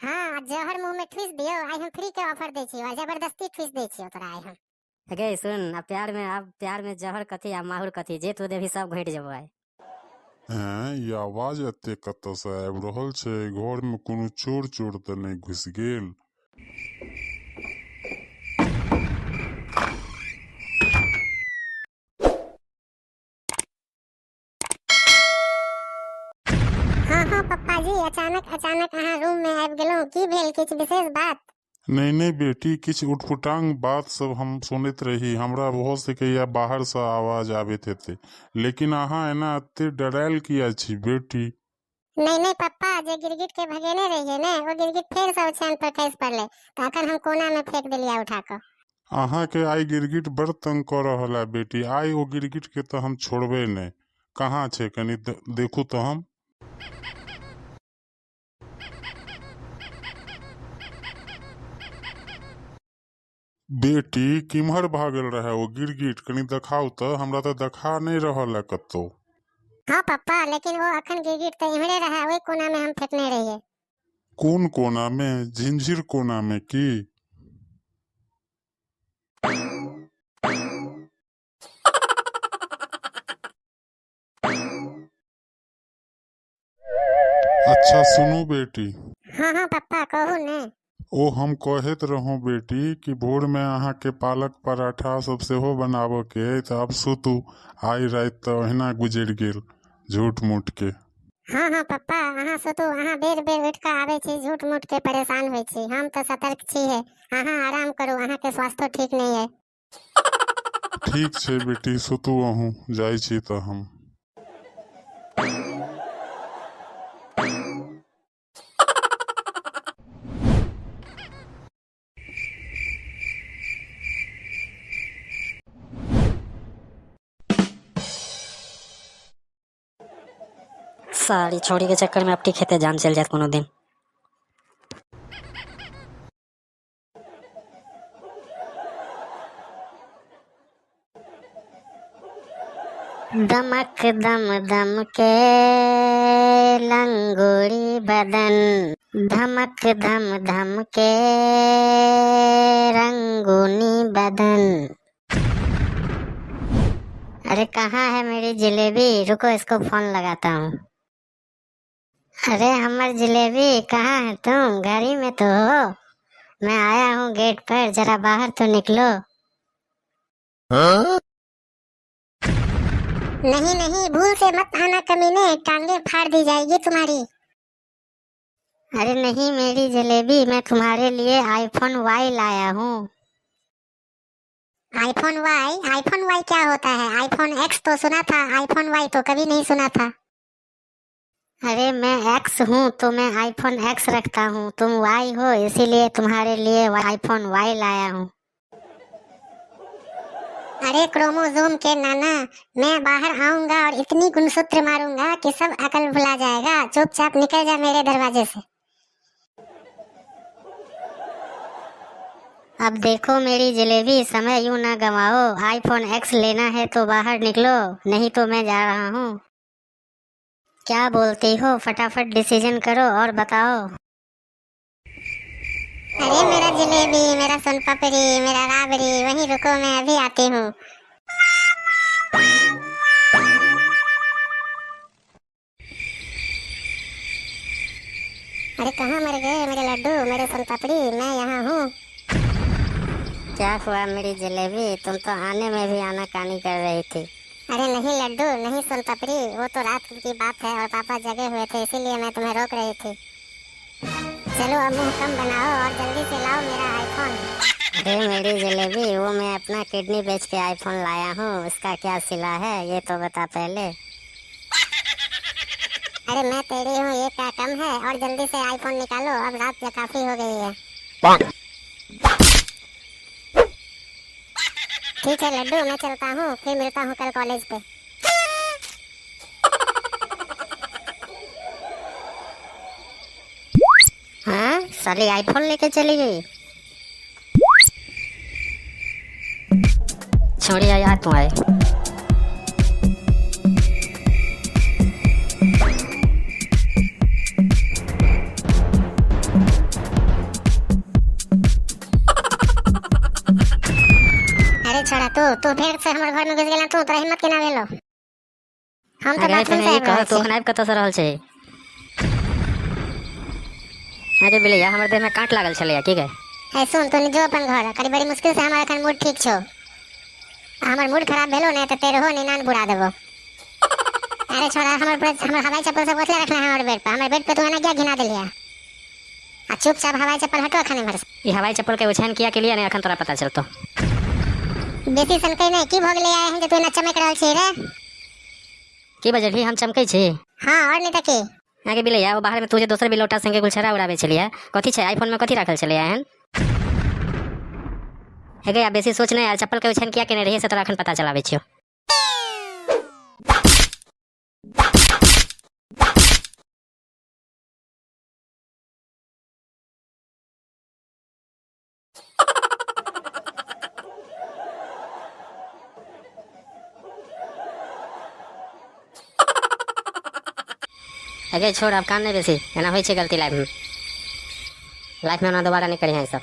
हँ, आ जहर मुँह में ठूस दियौ। आइ हम फ्री के ऑफर दै छियौ आ जबरदस्ती ठूस दै छियौ तोरा आइ हम। गे सुन, अब प्यार में जहर कथी आ माहुर कथी, जे तू देबही सब घोटि जेबो आइ। ऐं, ई आवाज एते कतऽसँ आबि रहल छै? घरमे कोनो चोर चोर तऽ नहि घुसि गेल? हँ, पप्पा जी, अचानक अचानक अहाँ रूम में आबि गेलहुँ, की भेल? किछु विशेष बात? नहि, बेटी, किछु उटपुटांग बात सब हम सुनैत रही। हमरा भऽ सकैया बाहरसँ आवाज आबैत हेतै, लेकिन अहाँ एना एते डरायल किया छी बेटी? नहि, पप्पा, जे गिरगिट के भगेने रहियै ने, ओ गिरगिट फेर से ओछान पर खसि पड़लै, तऽ अखन हम कोना में फेंक देलियै उठा कऽ। अहाँके आइ गिरगिट बड़ तंग कऽ रहल है बेटी। आइ ओ गिरगिट के तऽ हम छोड़बै नहि। कहाँ छै? कनि देखू तऽ हम। बेटी, किम्हर भागल रहै ओ गिरगिट? कनि देखाउ तऽ हमरा, तऽ देखा नहि रहल है कतौ। हँ पप्पा, लेकिन ओ अखन गिरगिट तऽ इम्हरे रहै, ओहि कोना में हम फेंकने रहियै। कोन कोनामे? झिझिर कोनामे की? अच्छा सुनू बेटी। हँ, पप्पा, कहू ने। ओ हम कहैत रहौं बेटी कि भोरमे अहाँके पालक पराठा सब सेहो बनाबऽके अइ, तऽ आब सुतू। आइ राति तऽ ओहिना गुजरि गेल झूठ मूठ के। हँ, पप्पा, अहाँ सुतू। अहाँ बेर बेर उठि कऽ आबै छी, झूठ मूठ के परेशान होइ छी। हम तऽ सतर्क छी हे, अहाँ आराम करू, अहाँके स्वास्थ्यो ठीक नहि है। ठीक छै बेटी, सुतू अहूँ, जाइ छी तऽ हम। सारी छौड़ी के चक्कर में अपटी खेते जान चलि जायत कोनो दिन। दमक दम दम के लंगोरी बदन, धमक धम धम के रंगूनी बदन। अरे, कहाँ है मेरी जलेबी? रुको, इसको फोन लगाता हूँ। अरे हमर जलेबी, कहाँ है तुम? घर ही में तो हो? मैं आया हूँ गेट पर, जरा बाहर तो निकलो। नहीं, भूल से मत आना कमीने, टांगे फाड़ दी जाएगी तुम्हारी। अरे नहीं मेरी जलेबी, मैं तुम्हारे लिए आईफोन वाई लाया हूँ। IPhone Y? आईफोन वाई क्या होता है? आईफोन एक्स तो सुना था, आईफोन वाई तो कभी नहीं सुना था। अरे, मैं एक्स हूँ तो मैं आईफोन एक्स रखता हूँ, तुम वाई हो, इसीलिए तुम्हारे लिए आईफोन वाई लाया हूँ। अरे क्रोमोजोम के नाना, मैं बाहर आऊंगा और इतनी गुणसूत्र मारूंगा कि सब अकल भुला जाएगा। चुपचाप निकल जा मेरे दरवाजे से। अब देखो मेरी जलेबी, समय यूं ना गवाओ। आईफोन एक्स लेना है तो बाहर निकलो, नहीं तो मैं जा रहा हूँ। क्या बोलती हो? फटाफट डिसीजन करो और बताओ। अरे मेरा जलेबी, मेरा सोन पापड़ी, मेरा राबड़ी, वहीं रुको, मैं अभी आती हूँ। अरे, कहाँ मर गए मेरे लड्डू, मेरे सोन पापड़ी? मैं यहाँ हूँ। क्या हुआ मेरी जलेबी? तुम तो आने में भी आनाकानी कर रही थी। अरे नहीं लड्डू, नहीं सोन पापड़ी, वो तो रात की बात है और पापा जगे हुए थे, इसीलिए मैं तुम्हें रोक रही थी। चलो, अब मुंह कम बनाओ और जल्दी से लाओ मेरा आईफोन। अरे मेरी जलेबी, वो मैं अपना किडनी बेच के आईफोन लाया हूँ, उसका क्या सिला है, ये तो बता पहले। अरे, मैं तेरी हूँ, ये क्या कम है? और जल्दी से आईफोन निकालो, अब रात काफी हो गई है। ठीक है लड्डू, मैं चलता हूँ, फिर मिलता हूँ कल कॉलेज पे। हाँ, साली आईफोन लेके चली गई। छोड़ी, आ तू आए। तू तू फेर से हमर घर में घुस गेला तू, तोरा हिम्मत केना भेलो? हम तऽ अरे बाथरूम तने से ई आबि कह रहल तू छी। एखन आबि कतऽ से रहल छै? अरे बिलैया, हमर देह में काँट लागल छलैया की गे? ए सुन, तू जो अपन घर, करी बड़ी मुश्किल से हमर एखन मूड ठीक छौ। आ हमर मूड खराब भेलो ने तऽ तेरहो निनान बुड़ा देबो। अरे छोड़ा, हमर पर हमर हवाई चप्पल सब ओतले रखले है हमर बेड पर, हमर बेड पे तू एना किया घिना देलिया? आ चुपचाप हवाई चप्पल हटो एखन इम्हर से। ई हवाई चप्पल के ओछान किया के लिए ने एखन तोरा पता चलतो। बेसी सनकै नहि, की भऽ गेलै एहन जे तू एना चमक रहल छी रे? की बजलही, हम चमकै छी? हाँ और नहीं तऽ की। आगे बिलैया, ओ बाहर में तू जे दोसर बिलौटा संगे गुलछरा उड़ाबै छलियै, कथी छै आईफोन में कथी राखल छलैया एहन? हे गे, आब बेसी सोच नहि, आ चप्पल के ओछान किया केने रहियै से तोरा एखन पता चलाबै छियौ। अगे छोड़, आब कान नहि बेसी, एना होइ छै गलती लाइफ में। लाइफ में ओना दोबारा नहि करिहें ई सब।